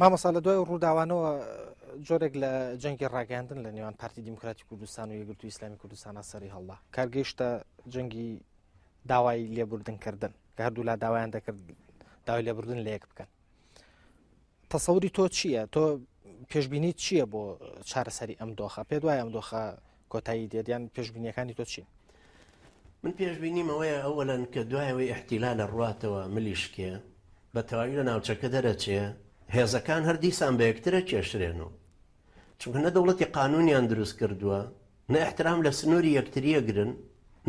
مامۆستا لە دوای ڕووداوانەوە جۆرێک لە جەنگی ڕاگەاندن لە نێوان پارتی دیموکراتی کوردستان و یەکگرتووی ئیسلامی کوردستانە سەری هەڵدا کارگەیشتە جەنگی داوای لێبوردن کردن کە هەردوولا داوایان دەکرد داوای لێبوردن لە یەک بکەن تەسەوری تۆ چییە؟ تۆ پێشبینی چییە بۆ چارەسەری ئەم دۆخە؟ پێت وایە ئەم دۆخە کۆتایی دێت یان پێشبینیەکانی تۆ چین؟ من پێشبینیم ئەوەیە ئەوەلەن کە دوای ئەوەی ئیحتیلال ئەڕواتەوە ملی شکێ بە تەواوی لە ناوچەکە دەرەچێ هێزەکان هەر دیسان بە یەکترە کێشرێنەوە چونکە نە دەوڵەتی قانونیان دروست کردووە نە ئیحترام لە سنووری یەکتری ئەگرن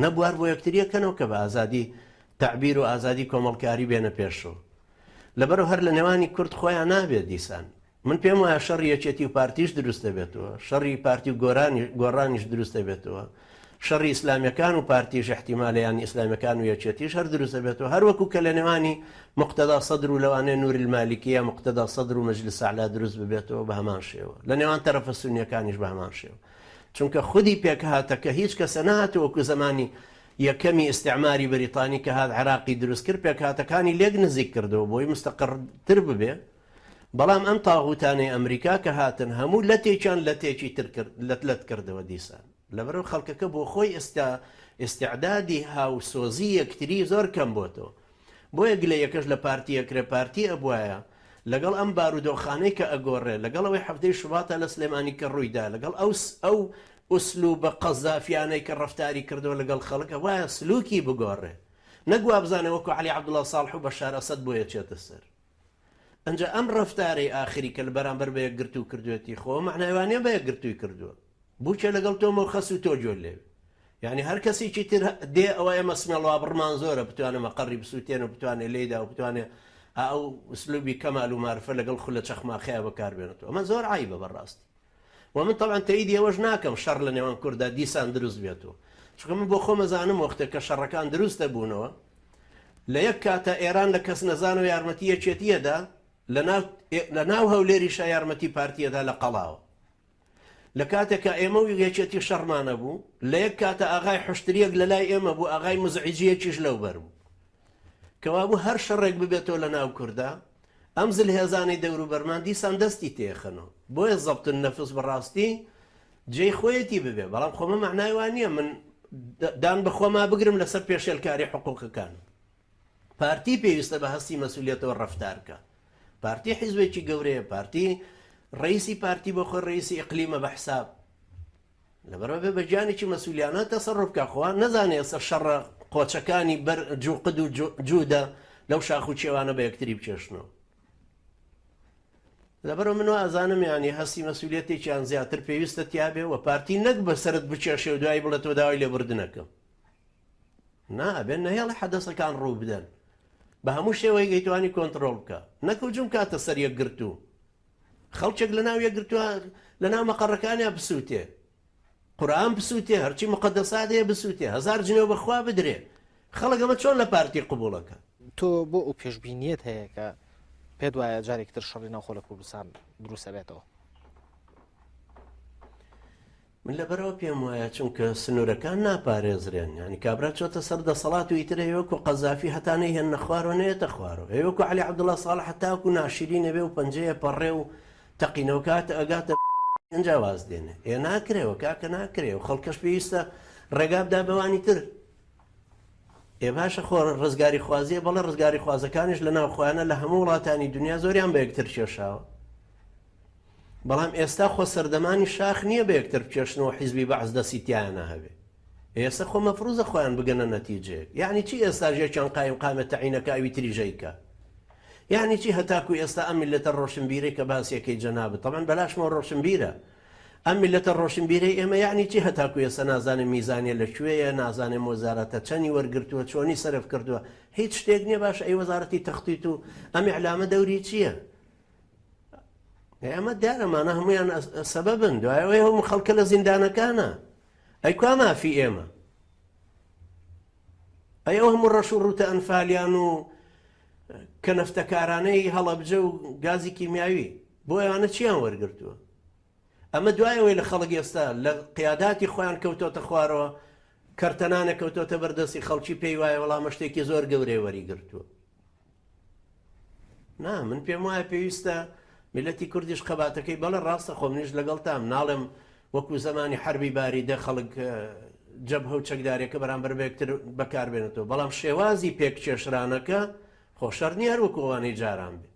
نە بوار بۆ یەکتری ئەکەنەوە کە بە ئازادی تەعبیر و ئازادی کۆمەڵکاری بێنە پێشەوە لەبەرئەوە هەر لە نێوانی کورد خۆیان نابێت دیسان من پێم وایە شەڕی یەکێتی و پارتیش دروست دەبێتەوە شەڕی پارتی و گۆرانی گۆڕانیش دروست دەبێتەوە شەڕی ئیسلامیەکان و پارتیش احتیمالە یان ئیسلامیەکان و یەکێتیش هەر دروست دەبێتەوە هەر وەکو کە لە نێوانی مقتەدا سەدر و لەوانەیە نوری المالکی یا مقتەدا سەدر و مەجلس ئەعلا دروست ببێتەوە بە هەمان شێوە لە نێوان تەرەفە سونیەکانیش بە هەمان شێوە چونکە خودی پێکهاتەکە هیچ کەسە نەهاتووە وەکو زەمانی یەکەمی ئیستعماری بەریتانی کە هات عێراقی دروست کرد پێکهاتەکانی لێک نزیک کردەوە بۆی مستەقڕتر ببێ بەڵام ئەم تاغوتانەی ئەمریکا کە هاتن هەموو لەتێکیان لەتێکی تر کرد لەت لەت کردەوە دیسان لەبەرئەوە خەڵکەکە بۆ خۆی ئێستا ئیستعدادی هاوسۆزی یەکتری زۆر کەم بۆتەوە بۆیە گلەیەکەش لە پارتی ئەکرێ پارتی ئەبوایە لەگەڵ ئەم بارودۆخانەی کە ئەگۆڕێ لەگەڵ ئەوەی حەفتەی شوباتە لە سلێمانی کە ڕوویدا لەگەڵ ئەو ئەو ئوسلوبە قەزافیانەی کە ڕەفتاری کردووە لەگەڵ خەڵک ئەبوایە سلوکی بگۆڕێ نەک وابزانێ وەکو عەلی عەبدوڵا ساڵح و بەشار ئەسەد بۆی ئەچێتە سەر ئەنجا ئەم ڕەفتارەی ئاخری کە بەرامبەر بە یەکگرتوو کردوێتی خۆ مەعنای وا نیە بە یەکگرتووی کردووە بووکێ لەگەڵ تۆمە و خەسوو تۆ گوێ لێ یعنی هەر کەسێکی تر دێ ئەوە ئێمە سمێڵوابڕمان زۆرە بتوانێ مەقەڕی بسووتێن و بتوانێ لێیدا و بتوانێ ئەو ئوسلوبی کەمال و مارفە لەگەڵ خولە چەخماخەیە بەکاربێنێتەوە ئەمە زۆر عیبە بەڕاستی و من تەبعەن تەئیدی ئەوەش ناکەم شەڕ لە نێوان کورددا دیسان دروست بێتەوە چونکە من بۆ خۆم ئەزانم وەختێک کە شەڕەکان دروست دەبوونەوە لە یەک کاتە ئێران لە کەس نەزانەوە یارمەتی یەکێتیەدا لە ناو هەولێریشا یارمەتی پارتیەدا لە قەڵاوە لە کاتێکا ئێمە و یەکێتی شەڕمانە بوو لە یەک کاتە ئاغای حشتریەک لە لای ئێمە بوو ئاغای مزعیجیەکیش لەو بەر بوو کەوابوو هەر شەڕێک ببێتەوە لە ناو کوردا ئەم زلهێزانەی دەوروبەرمان دیسان دەستی تێخەنەوە بۆیە زەبت النفس بەڕاستی جێی خۆیەتی ببێ بەڵام خۆمە مەعنای وا نییە من دان بە خۆما بگرم لەسەر پێشێلکاری حقوقەکان پارتی پێویستە بە هەستی مەسولیەتەوە ڕەفتارکە پارتی حیزبێکی گەورەیە پارتی ڕئیسی پارتی بۆ خۆی ڕئیسی ئیقلیمە بە حساب لەبەرئەوە بێ بە گیانێکی مەسولیانە تەسەروف بکا خوا نەزانێ ئێستا شەڕە قۆچەکانی بەر جوقد و جودە لەو شاخ و کێوانە بە یەکتری بکێشنەوە لەبەرئەوە من وا ئەزانم یانی هەستی مەسولیەتێکیان زیاتر پێویستە تیابێ و پارتی نەک بەسەرت بکێشێ و دوایی بڵێ تۆ داوای لێبوردنەکەم نا ئەبێ نەهێڵێ حەدەسەکان ڕوو بدەن بە هەموو شێوەیەک ئەیتوانی کۆنتڕۆڵ بکە نەک هجوم کاتە سەر یەکگرتوو خەڵکێک لەناو یەکگرتووە لەناو مەقەڕەکانیا بسووتێ قورئان بسووتێ هەرچی مقدسات هەیە بسووتێ هەزار جنێو بەخوا بدرێ خەڵک ئەمە چۆن لە پارتی قبوڵەکە تۆ بۆ ئەو پێشبینیەت هەیە کە پێت وایە جارێکی تر شەڕی ناوخۆ لە کوردستان دروست ئەبێتەوە؟ من لەبەرئەوە پێم وایە چونکە سنوورەکان ناپارێزرێن یانی کابرا چۆتە سەر دەسەڵات و ئیتر هەیە وەکو قەزافی هەتا نەیهێننە خوارەوە نەیەتە خوارەوە هەیە وەکو عەلی عەبدوڵا ساڵح هەتاکو ناشرین ئەبێ و پەنجەیە پەڕێ و تەقینەوە کات ئەگاتە ئینجا واز دێنێ ئێ ناکرێەوە کاکە ناکرێ و خەڵکەش پێویستە ڕێگا بدا بەوانی تر ئێ باشە خۆ ڕزگاری خوازیە بەڵێ ڕزگاری خوازەکانیش لە ناو خۆیانە لە هەموو وڵاتانی دنیا زۆریان بە یەکتر کێشاوە بەڵام ئێستا خۆ سەردەمانی شاخ نییە بە یەکتر بکێشنەوە حیزبی بەعس دەستی تیایانە هەبێ ئێستا خۆ مەفروزە خۆیان بگەنە نەتیجەیەک یعنی چی ئێستا ژێکیان قایم قامە تەعینەکە ئەوی تریژەیکە یعنی چی هەتاکو ئێستا ئەم میللەتە ڕۆشنبیرەی کە باسیەکەی جەنابت تەبعەن بەلاشمەوە ڕۆشنبیرە ئەم میللەتە ڕۆشنبیرەی ئێمە یعنی چی هەتاکو ئێستا نازانێ میزانیە لە کوێیە نازانێ مۆزارەتە چەنی وەرگرتووە چۆنی سەرف کردووە هیچ شتێک نییە باش ئەی وەزارەتی تەختیت و ئەم ئیعلامە دەوری چییە ئەمە دیارە مانە هەمویان سەبەبن دوایەوەی هەموو خەڵکە لە زیندانەکانە ئەی کوا مافی ئێمە ئەی ئەو هەموو ڕەش و ڕوتە ئەنفالیان و کە نەفتەکارانەی هەڵەبجە و گازی کیمیاوی بۆ ئەوانە چیان وەرگرتووە ئەمە دوایەوەی لە خەڵک ئێستا لە قیاداتی خۆیان کەوتۆتە خوارەوە کەرتەنانە کەوتۆتە بەردەستی خەڵکی پێی وایە وەڵامە شتێکی زۆر گەورەی وەری گرتووە نا من پێم وایە پێویستە میللەتی کوردیش خەباتەکەی بەڵێ ڕاستە خۆ منیش لەگەڵتام ناڵێم وەکو زەمانی حەربی باریدە خەڵک جەبهە و چەکدارێکە بەرامبەر بە یەکتر بەکاربێنێتەوە بەڵام شێوازی پێککێشرانەکە خۆ شەرت نییە هەر وەکو ئەوانەی جاران بێ.